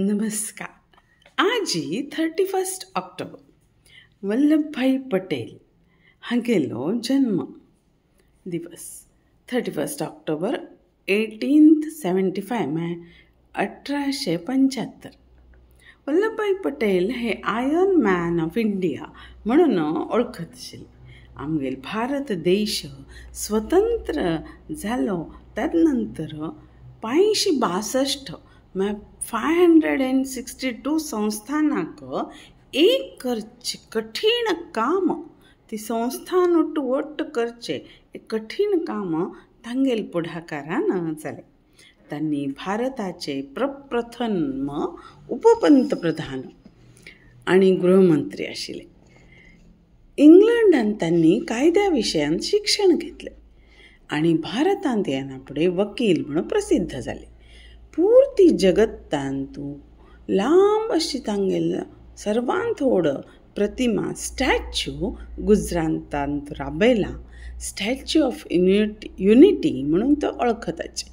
नमस्कार. आजी 31 ऑक्टोबर वल्लभभाई पटेल हांगेलो जन्म दिवस 31 ऑक्टोबर 1875 म्हळ्यार 1875. वल्लभभाई पटेल हे आयर्न मॅन ऑफ इंडिया म्हणून वळखत आशिल्ले. आमगेलो भारत देश स्वतंत्र जालो त्याच नंतर 562 म्हळ्यार 562 संस्थानाक एक करचें कठीण काम, ती संस्थान ಒಟ್ಟು ಒಟ್ಟು करचें एक कठीण काम तांगेल पुढाकारान जालें. तांणी भारताचे प्रप्रथम उपपंतप्रधान आनी गृहमंत्री आशिल्ले. इंग्लंडान तांणी कायद्या विशयांत शिक्षण घेतलें आनी भारतांत येना फुडें वकील म्हणून प्रसिद्ध जाले. पुर्ती जगत्तांतू लांब अशी तांगेल सर्वांत व्हड प्रतिमा स्टॅच्यू गुजरातांत राबयला. स्टॅच्यू ऑफ युनिटी म्हणून तो वळखताचे.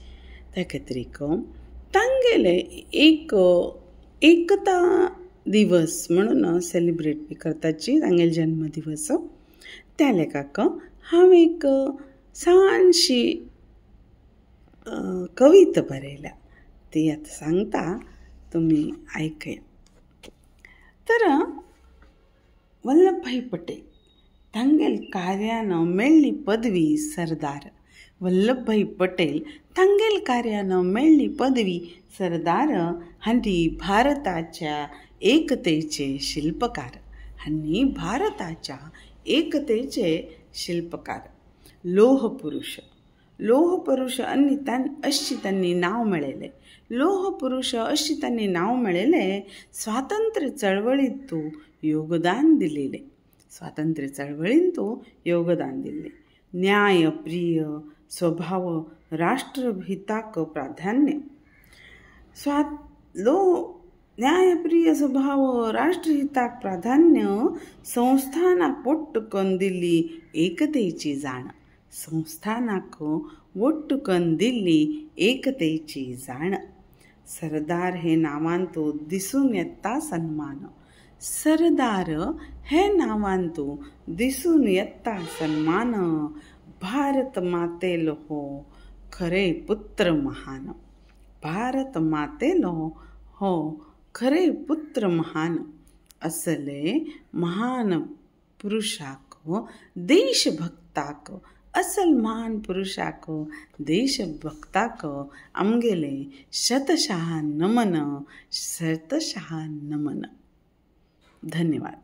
त्या खातीर तांगेले एक एकता दिवस म्हणून सेलिब्रेट बी करताची तांगेलो जन्म दिवस. त्या लेखाक हांव एक ल्हानशी कविता बरयल्या, ती आतां सांगता, तुमी आयकया. तर वल्लभभाई पटेल तांगेल कार्यान मेळ्ळी पदवी सरदार. वल्लभभाई पटेल तांगेल कार्यान मेळ्ळी पदवी सरदार. हांणी भारताच्या एकतेचे शिल्पकार. हांणी भारताच्या एकतेचे शिल्पकार. लोहपुरुष. लोहपुरुष आनी अशी तांणी नांव मेळयलें. लोहपुरुष अशी तांणी नांव मेळयलें. स्वातंत्र्य चळवळींतू योगदान दिलेलें. स्वातंत्र्य चळवळींतू योगदान दिल्लें. न्यायप्रिय स्वभाव, राष्ट्रहिताक प्राधान्य. न्यायप्रिय स्वभाव, राष्ट्रहिताक प्राधान्य. संस्थानाक वट्ट करून दिल्ली एकतेची जाण. संस्थानाक वट्ट करून दिल्ली एकतेची जाण. सरदार हे नांवांतू दिसून येता सन्मान. सरदार हे नांवांतू दिसून येता सन्मान. भारत मातेलो हो खरे पुत्र महान. भारत मातेलो हो खरे पुत्र महान. असले महान पुरुषाक देशभक्ताक, असल महान पुरुषाक देशभक्ताक आमगेले शतशः नमन, शतशः नमन. धन्यवाद.